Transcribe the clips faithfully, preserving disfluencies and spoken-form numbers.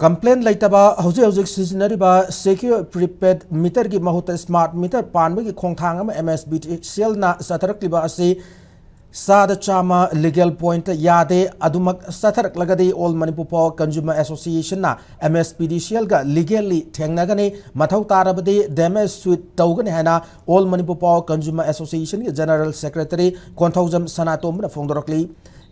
Complain ꯂꯩꯇꯕ ꯍꯧꯖꯤꯛ ꯍꯧꯖꯤꯛ ꯁꯤꯖꯤꯟꯅꯔꯤꯕ ꯁꯦꯀ꯭ꯌꯨꯔ ꯄ꯭ꯔꯤꯄꯦꯗ ꯃꯤꯇꯔꯒꯤ ꯃꯍꯨꯠꯇ ꯁ꯭ꯃꯥꯔꯠ ꯃꯤꯇꯔ ꯄꯥꯟꯕꯒꯤ ꯈꯣꯡꯊꯥꯡ ꯑꯃ ꯑꯦꯝ ꯑꯦꯁ ꯕꯤ ꯇꯤ ꯁꯤ ꯑꯦꯜꯅ ꯆꯠꯊꯔꯛꯂꯤꯕ ꯑꯁꯤ ꯆꯥꯗ ꯆꯥꯝꯃ ꯂꯤꯒꯦꯜ ꯄꯣꯏꯟꯠꯇ ꯌꯥꯗꯦ꯫ ꯑꯗꯨꯃꯛ ꯆꯠꯊꯔꯛꯂꯒꯗꯤ ꯑꯣꯜ ꯃꯅꯤꯄꯨꯔ ꯄꯥꯋꯔ ꯀꯟꯖꯨꯃꯔ ꯑꯦꯁꯣꯁꯤꯌꯦꯁꯟꯅ M S B T C ꯑꯦꯜꯒ ꯂꯤꯒꯦꯜꯂꯤ ꯊꯦꯡꯅꯒꯅꯤ꯫ ꯃꯊꯧ ꯇꯥꯔꯕꯗꯤ ꯗꯦꯃꯦꯖ ꯁꯨꯠ ꯇꯧꯒꯅꯤ ꯍꯥꯏꯅ ꯑꯣꯜ ꯃꯅꯤꯄꯨꯔ ꯄꯥꯋꯔ ꯀꯟꯖꯨꯃꯔ ꯑꯦꯁꯣꯁꯤꯌꯦꯁꯟꯒꯤ ꯖꯦꯅꯔꯦꯜ ꯁꯦꯀ꯭ꯔꯦꯇꯔꯤ ꯀꯣꯟꯊꯧꯖꯝ ꯁꯅꯥꯇꯣꯝꯕꯅ ꯐꯣꯡꯗꯣꯔꯛꯂꯤ꯫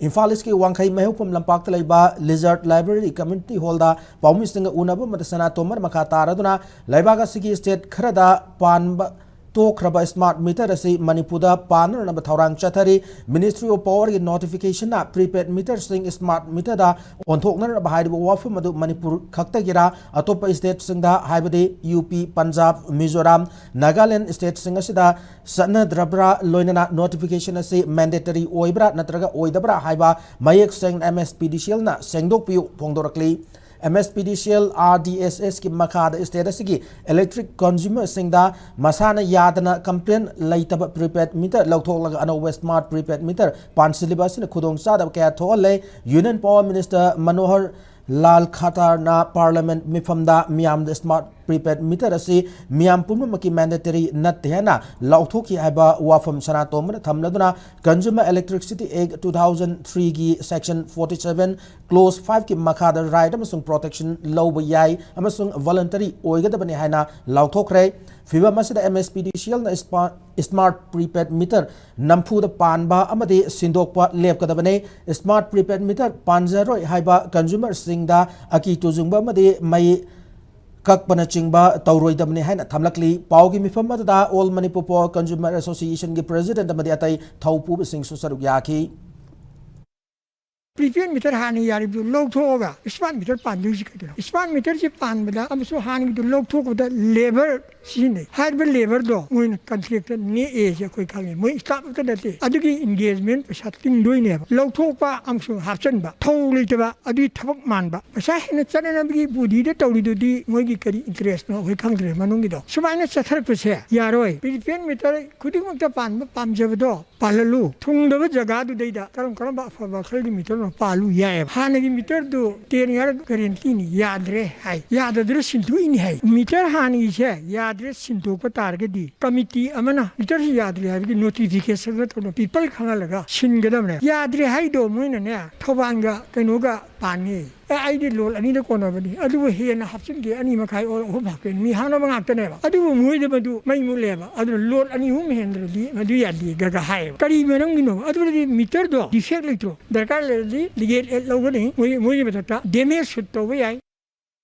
ꯏꯝꯐꯥꯜ ꯏꯁꯀꯤ ꯋꯥꯡꯈꯩ ꯃꯍꯩꯍꯧꯐꯝ ꯂꯝꯄꯥꯛꯇ ꯂꯩꯕ ꯂꯤꯖꯥꯔꯠ ꯂꯥꯏꯕ꯭ꯔꯦꯔꯤ ꯀꯝꯃ꯭ꯌꯨꯅꯤꯇꯤ ꯍꯣꯜꯗ ꯄꯥꯎꯃꯤꯁꯤꯡꯒ ꯎꯅꯕ ꯑꯃꯗ ꯁꯅꯥꯇꯣꯝꯕꯅ ꯃꯈꯥ ꯇꯥꯔꯗꯨꯅ ꯂꯩꯕꯥꯛ ꯑꯁꯤꯒꯤ ꯁ꯭ꯇꯦꯠ ꯈꯔꯗ ꯄꯥꯟꯕ ꯇꯣꯛꯈ꯭ꯔꯕ ꯁ꯭ꯃꯥꯔꯠ ꯃꯤꯇꯔ ꯑꯁꯤ ꯃꯅꯤꯄꯨꯔꯗ ꯄꯥꯟꯅꯅꯕ ꯊꯧꯔꯥꯡ ꯆꯠꯊꯔꯤ꯫ ꯃꯤꯅꯤꯁꯇ꯭ꯔꯤ ꯑꯣꯐ ꯄꯥꯋꯔꯒꯤ ꯅꯣꯇꯤꯐꯤꯀꯦꯁꯟꯅ ꯄ꯭ꯔꯤꯄꯦꯗ ꯃꯤꯇꯔꯁꯤꯡ ꯁ꯭ꯃꯥꯔꯠ ꯃꯤꯇꯔꯗ ꯑꯣꯟꯊꯣꯛꯅꯅꯕ ꯍꯥꯏꯔꯤꯕ ꯋꯥꯐꯝ ꯑꯗꯨ ꯃꯅꯤꯄꯨꯔ ꯈꯛꯇꯒꯤꯔꯥ, ꯑꯇꯣꯞꯄ ꯁ꯭ꯇꯦꯠꯁꯤꯡꯗ, ꯍꯥꯏꯕꯗꯤ ꯌꯨ ꯄꯤ, ꯄꯟꯖꯥꯕ, ꯃꯤꯖꯣꯔꯥꯝ, ꯅꯥꯒꯥꯂꯦꯟ ꯁ꯭ꯇꯦꯠꯁꯤꯡ ꯑꯁꯤꯗ ꯆꯠꯅꯗ꯭ꯔꯕ꯭ꯔꯥ, ꯂꯣꯏꯅꯅ ꯅꯣꯇꯤꯐꯤꯀꯦꯁꯟ ꯑꯁꯤ ꯃꯦꯟꯗꯦꯇꯔꯤ ꯑꯣꯏꯕ꯭ꯔꯥ ꯅꯠꯇ꯭ꯔꯒ ꯑꯣꯏꯗꯕ꯭ꯔꯥ ꯍꯥꯏꯕ ꯃꯌꯦꯛ ꯁꯦꯡꯅ ꯑꯦꯝ ꯑꯦꯁ ꯄꯤ ꯗꯤ ꯁꯤ ꯑꯦꯜꯅ ꯁꯦꯡꯗꯣꯛꯄꯤꯌꯨ ꯐꯣꯡꯗꯣꯔꯛꯂꯤ꯫ ꯑꯦꯝ ꯑꯦꯁ ꯄꯤ ꯗꯤ C L R D S ꯑꯦꯁꯀꯤ ꯃꯈꯥꯗ ꯁ꯭ꯇꯦꯠ ꯑꯁꯤꯒꯤ ꯏꯂꯦꯛꯇ꯭ꯔꯤꯛ ꯀꯟꯖꯨꯃꯔꯁꯤꯡꯗ ꯃꯁꯥꯅ ꯌꯥꯗꯅ ꯀꯝꯄ꯭ꯂꯦꯟ ꯂꯩꯇꯕ ꯄ꯭ꯔꯤꯄꯦꯗ ꯃꯤꯇꯔ ꯂꯧꯊꯣꯛꯂꯒ ꯑꯅꯧꯕ ꯁ꯭ꯃꯥꯔꯠ ꯄ꯭ꯔꯤꯄꯦꯗ ꯃꯤꯇꯔ ꯄꯥꯟꯁꯤꯜꯂꯤꯕ ꯑꯁꯤꯅ ꯈꯨꯗꯣꯡꯆꯥꯗꯕ ꯀꯌꯥ ꯊꯣꯛꯍꯜꯂꯦ꯫ ꯌꯨꯅꯤꯌꯟ ꯄꯥꯋꯔ ꯃꯤꯅꯤꯁꯇꯔ ꯃꯅꯣꯍꯔ ꯂꯥꯜ ꯈꯠꯇꯥꯔꯅ ꯄꯥꯔꯂꯤꯌꯥꯃꯦꯟꯠ ꯃꯤꯐꯝꯗ ꯃꯤꯌꯥꯝꯗ ꯁ꯭ꯃꯥꯔꯠ ꯄ꯭ꯔꯤꯄꯦꯗ ꯃꯤꯇꯔ ꯑꯁꯤ ꯃꯤꯌꯥꯝ ꯄꯨꯝꯅꯃꯛꯀꯤ ꯃꯦꯟꯗꯦꯇꯔꯤ ꯅꯠꯇꯦ ꯍꯥꯏꯅ ꯂꯥꯎꯊꯣꯛꯈꯤ ꯍꯥꯏꯕ ꯋꯥꯐꯝ ꯁꯅꯥꯇꯣꯝꯕꯅ ꯊꯝꯂꯗꯨꯅ, ꯀꯟꯖꯨꯃꯔ ꯏꯂꯦꯛꯇ꯭ꯔꯤꯁꯤꯇꯤ ꯑꯦꯛ ꯇꯨ ꯊꯥꯎꯖꯟ ꯊ꯭ꯔꯤꯒꯤ ꯁꯦꯛꯁꯟ ꯐꯣꯔꯇꯤ ꯁꯚꯦꯟ ꯀ꯭ꯂꯣꯖ ꯐꯥꯏꯚꯀꯤ ꯃꯈꯥꯗ ꯔꯥꯏꯠ ꯑꯃꯁꯨꯡ ꯄ꯭ꯔꯣꯇꯦꯛꯁꯟ ꯂꯧꯕ ꯌꯥꯏ ꯑꯃꯁꯨꯡ ꯚꯣꯂꯨꯟꯇꯔꯤ ꯑꯣꯏꯒꯗꯕꯅꯤ ꯍꯥꯏꯅ ꯂꯥꯎꯊꯣꯛꯈ꯭ꯔꯦ꯫ ꯐꯤꯚꯝ ꯑꯁꯤꯗ ꯑꯦꯝ ꯑꯦꯁ ꯄꯤ ꯗꯤ ꯁꯤ ꯑꯦꯜꯅ ꯁ꯭ꯃꯥꯔꯠ ꯄ꯭ꯔꯤꯄꯦꯗ ꯃꯤꯇꯔ ꯅꯝꯐꯨꯗ ꯄꯥꯟꯕ ꯑꯃꯗꯤ ꯁꯤꯟꯗꯣꯛꯄ ꯂꯦꯞꯀꯗꯕꯅꯤ꯫ ꯁ꯭ꯃꯥꯔꯠ ꯄ꯭ꯔꯤꯄꯦꯗ ꯃꯤꯇꯔ ꯄꯥꯟꯖꯔꯣꯏ ꯍꯥꯏꯕ ꯀꯟꯖꯨꯃꯔꯁꯤꯡꯗ ꯑꯀꯤ ꯇꯨꯖꯨꯡꯕ ꯑꯃꯗꯤ ꯃꯩ ꯀꯛꯄꯅꯆꯤꯡꯕ ꯇꯧꯔꯣꯏꯗꯕꯅꯤ ꯍꯥꯏꯅ ꯊꯝꯂꯛꯂꯤ꯫ ꯄꯥꯎꯒꯤ ꯃꯤꯐꯝ ꯑꯗꯨꯗ ꯑꯣꯜ ꯃꯅꯤꯄꯨꯔ ꯄꯥꯋꯔ ꯀꯟꯖꯨꯃꯔ ꯑꯦꯁꯣꯁꯤꯌꯦꯁꯟꯒꯤ ꯄ꯭ꯔꯦꯁꯤꯗꯦꯟꯠ ꯑꯃꯗꯤ ꯑꯇꯩ ꯊꯧꯄꯨꯕꯁꯤꯡꯁꯨ ꯁꯔꯨꯛ ꯌꯥꯈꯤ꯫ ꯄ꯭ꯔꯤꯄꯦꯗ ꯃꯤꯇꯔ ꯍꯥꯟꯅ ꯌꯥꯔꯤꯕꯗꯨ ꯂꯧꯊꯣꯛꯑꯒ ꯁ꯭ꯃꯥꯔꯠ ꯃꯤꯇꯔ ꯄꯥꯟꯗꯣꯏꯁꯤ ꯀꯩꯒꯤꯅꯣ? ꯁ꯭ꯃꯥꯔꯠ ꯃꯤꯇꯔꯁꯤ ꯄꯥꯟꯕꯗ ꯑꯃꯁꯨꯡ ꯍꯥꯟꯅꯒꯤꯗꯨ ꯂꯧꯊꯣꯛꯄꯗ ꯂꯦꯕꯔ ꯁꯤꯖꯤꯟꯅꯩ꯫ ꯍꯥꯏꯔꯤꯕ ꯂꯦꯕꯔꯗꯣ ꯃꯣꯏꯅ ꯀꯟꯇ꯭ꯔꯦꯛꯇ ꯅꯦꯛꯑꯦꯁꯦ ꯑꯩꯈꯣꯏ ꯈꯪꯉꯦ꯫ ꯃꯣꯏ ꯁ꯭ꯇꯥꯐ ꯑꯃꯠꯇ ꯅꯠꯇꯦ꯫ ꯑꯗꯨꯒꯤ ꯏꯟꯒꯦꯖꯃꯦꯟ ꯄꯩꯁꯥ ꯇꯤꯡꯗꯣꯏꯅꯦꯕ꯫ ꯂꯧꯊꯣꯛꯄ ꯑꯃꯁꯨꯡ ꯍꯥꯞꯆꯤꯟꯕ, ꯊꯧ ꯂꯩꯇꯕ, ꯑꯗꯨꯒꯤ ꯊꯕꯛ ꯃꯥꯟꯕ꯫ ꯄꯩꯁꯥ ꯍꯦꯟꯅ ꯆꯠꯅꯅꯕꯒꯤ ꯕꯨꯙꯤꯗ ꯇꯧꯔꯤꯗꯨꯗꯤ ꯃꯣꯏꯒꯤ ꯀꯔꯤ ꯏꯟꯇꯔꯦꯁꯅꯣ ꯑꯩꯈꯣꯏ ꯈꯪꯗ꯭ꯔꯦ ꯃꯅꯨꯡꯒꯤꯗꯣ꯫ ꯁꯨꯃꯥꯏꯅ ꯆꯠꯊꯔꯛꯄꯁꯦ ꯌꯥꯔꯣꯏ꯫ ꯄ꯭ꯔꯤꯄꯦꯗ ꯃꯤꯇꯔ ꯈꯨꯗꯤꯡꯃꯛꯇ ꯄꯥꯟꯕ ꯄꯥꯝꯖꯕꯗꯣ ꯄꯥꯜꯍꯜꯂꯨ꯫ ꯊꯨꯡꯗꯕ ꯖꯒꯥꯗꯨꯗꯩꯗ ꯀꯔꯝ ꯀꯔꯝꯕ ꯑꯐꯕ ꯈꯜꯒꯤ ꯃꯤꯇꯔꯅꯣ ꯄꯥꯜꯂꯨ ꯌꯥꯏꯑꯕ꯫ ꯍꯥꯟꯅꯒꯤ ꯃꯤꯇꯔꯗꯨ ꯇꯦꯟ ꯏꯌꯥꯔ ꯒꯥꯔꯦꯟꯇꯤꯅꯤ, ꯌꯥꯗ꯭ꯔꯦ ꯍꯥꯏ꯫ ꯌꯥꯗꯗꯅ ꯁꯤꯟꯗꯣꯛꯏꯅꯤ ꯍꯥꯏ꯫ ꯃꯤꯇꯔ ꯍꯥꯟꯅꯒꯤꯁꯦ ꯌꯥꯗ꯭ꯔꯦ ꯁꯤꯟꯗꯣꯛꯄ ꯇꯥꯔꯒꯗꯤ ꯀꯃꯤꯇꯤ ꯑꯃꯅ ꯃꯤꯇꯔꯁꯤ ꯌꯥꯗ꯭ꯔꯦ ꯍꯥꯏꯕꯒꯤ ꯅꯣꯇꯤꯐꯤꯀꯦꯁꯟ ꯅꯠꯇ꯭ꯔꯒ ꯄꯤꯄꯜ ꯈꯪꯍꯜꯂꯒ ꯁꯤꯟꯒꯗꯕꯅꯦ꯫ ꯌꯥꯗ꯭ꯔꯦ ꯍꯥꯏꯗꯣ ꯃꯣꯏꯅꯅꯦ ꯊꯧꯕꯥꯜꯒ ꯀꯩꯅꯣꯒ ꯄꯥꯟꯅꯤ꯫ ꯑꯦ, ꯑꯩꯗꯤ ꯂꯣꯠ ꯑꯅꯤꯗ ꯀꯣꯟꯅꯕꯅꯤ, ꯑꯗꯨꯕꯨ ꯍꯦꯟꯅ ꯍꯥꯞꯆꯤꯟꯒꯦ, ꯑꯅꯤ ꯃꯈꯥꯏ ꯑꯣꯔ ꯑꯍꯨꯝ ꯍꯥꯞꯀꯦ, ꯃꯤ ꯍꯥꯞꯅꯕ ꯉꯥꯛꯇꯅꯦꯕ꯫ ꯑꯗꯨꯕꯨ ꯃꯣꯏꯗ ꯃꯗꯨ ꯃꯩ ꯃꯨꯠꯂꯦꯕ꯫ ꯑꯗꯨꯅ ꯂꯣꯠ ꯑꯅꯤ ꯑꯍꯨꯝ ꯍꯦꯟꯗ꯭ꯔꯗꯤ ꯃꯗꯨ ꯌꯥꯗꯦꯒ ꯍꯥꯏꯌꯦꯕ꯫ ꯀꯔꯤ ꯃꯔꯝꯒꯤꯅꯣ? ꯑꯗꯨꯗꯤ ꯃꯤꯇꯔꯗꯣ ꯗꯤꯐꯦꯛ ꯂꯩꯇ꯭ꯔꯣ? ꯗꯔꯀꯥꯔ ꯂꯩꯔꯗꯤ ꯂꯤꯒꯦꯜ ꯑꯦꯗ ꯂꯧꯒꯅꯤ꯫ ꯃꯣꯏ, ꯃꯣꯏꯒꯤ ꯃꯊꯛꯇ ꯗꯦꯃꯦꯖ ꯁꯨꯠ ꯇꯧꯕ ꯌꯥꯏ꯫